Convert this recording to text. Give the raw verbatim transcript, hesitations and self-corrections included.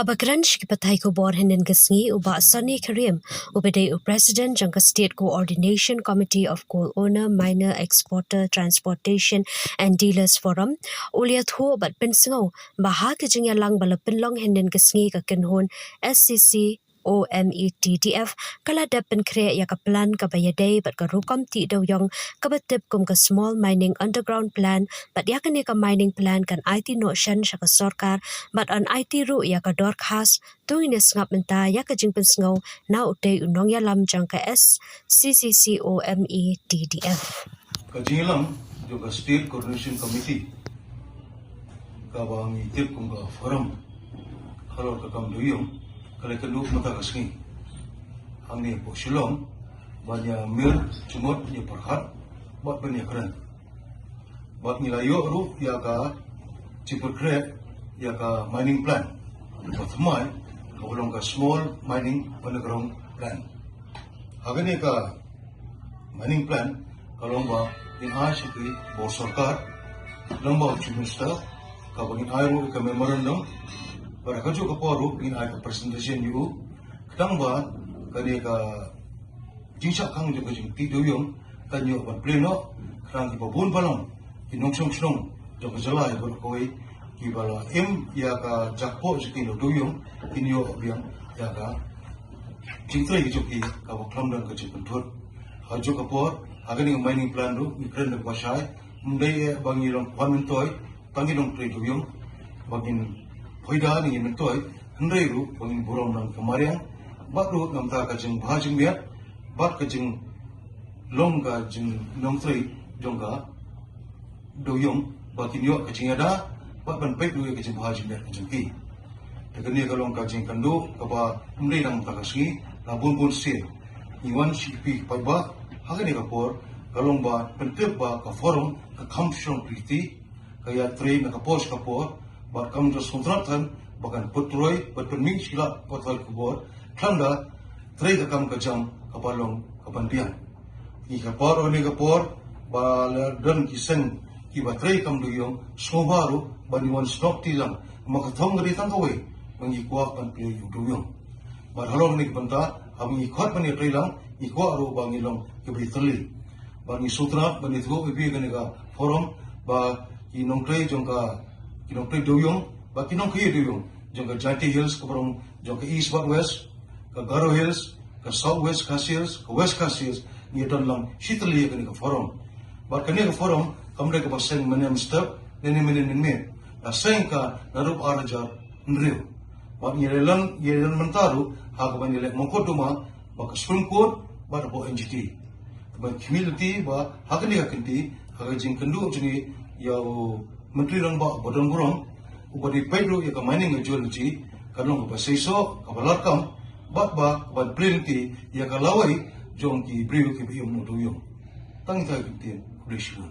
Kaba kren sha ki pathai khubor hynnin ka sngi u Bah Sonny Kyriem, uba dei u President jong ka State Coordination Committee of Coal Owner, Miner, Exporter, Transportation and Dealers Forum, u la ïathuh bad pynsngew ba ha ka jingïalang ba la pynlong hynnin ka sngi ka kynhun S C C O M E T D F ka la dep pynkhreh ïa ka plan kaba ïadei bad ka rukom tih dewiong kaba tip kum ka Small Mining Underground Plan, bad ïa kane ka mining plan kan aiti noh shen sha ka sorkar bad yn aiti ruh ïa ka dorkhas. To ngin ïa sngap mynta ïa ka jingpynsngew na utei u nongïalam jong ka S C C C O M E T D F. Ka jingïalang jong ka State Coordination Committee, kaba ngi tip kum ka forum halor ka kam dewiong, ka la kynduh mynta ka sngi hangne hapoh Shillong, ban ïa mir jingmut, ïa pyrkhat bad ban ïa kren. Bad ngi la ïoh ruh ïa ka jingpynkhreh ïa ka mining plan kaba thymmai, kaba long ka Small Mining Underground Plan. Ha kane ka mining plan ka long ba ngin ai sha ki bor sorkar, long ba u Chief Minister, kaba ngin ai ruh ïa ka memorandum, bad ha kajuh ka por ruh ngin ai ka presentation ïa u, khnang ba kane ka jingshah khang jong ka jingtih dewiong kan ïoh ban plie noh, khnang kiba bun balang ki nongshong shnong jong ka jylla baroh kawei kiba la im ïa ka jakpoh jong ki dewiong kin ïoh biang ïa ka jingtrei jong ki kaba khlem don ka jingpynthut. Ha kajuh ka por ha kane ka mining plan ruh ngi kren da kaba shai, ym dei eh ba ngi long kwah myntoi tang ki nongtrei dewiong ba ngin poi da ne ngin myntoi, hynrei ruh ba ngin burom lang ka mariang bad ruh namar ka jingbha jingmiat bad ka jinglong ka jingnongtrei jong ka dewiong ba kin ïoh ka jingïada bad ban peit ruh ïa ka jingbha jingmiat ka jong ki. Te kane ka long ka jingkynduh kaba ym dei namar ka sngi, la bun bun sien ngi wan sha phi paidbah ha kane ka por, ka long ba pyntip ba ka forum ka kham shnong priti, ka ïatrei na ka por sha ka por, bad kam ju sngewtynnat than ba kan pyntrei bad pynmih sha ki lad pathai khubor, khlem da trei ka kam ka jam kaba long ka ban biang. Ngi kyrpad ïa kane ka por ba la don ki seng kiba trei kam dewiong, sngewbha ruh ba ngin wan snoh kti lang, namar ka thong ka dei tang kawei, ba ngi kwah ban plie ïa u dewiong. Bad halor kane ka bynta haba ngi khot ban ïatrei lang, ngi kwah ruh ba ngin long kiba ïatylli. Bad ngi sngewtynnat ban ïathuh ïa phi kane ka forum ba ki nongtrei jong ka, ki nongtrei dewiong bad ki nongkhie dewiong jong ka Jaintia Hills, ka baroh jong ka East bad West, ka Garo Hills, ka South West Khasi Hills, ka West Khasi Hills, ngi don lang shitylli ïa kane ka forum. Bad kane ka forum kam dei kaba seng mynne mynstep ne mynne mynmiet, la seng ka naduh ar hajar hynriew. Bad ngi ïaleh lang, ngi ïaleh mynta ruh ha kaba ngi leh mongkot duma bad ka Supreme Court bad hapoh N G T. Te ban khmih lynti ba ha kane ka kynti, ha ka jingkynduh jong ngi ïa u Myntri Rangbah ba don burom, uba dei peit ruh ïa ka mining and geology, kan long kaba seisoh, kaba lad kam bad ba ka ban plie lynti ïa ka lawei jong ki briew kiba im na u dewiong. Tang ïa kata ka ktien, khublei shibun.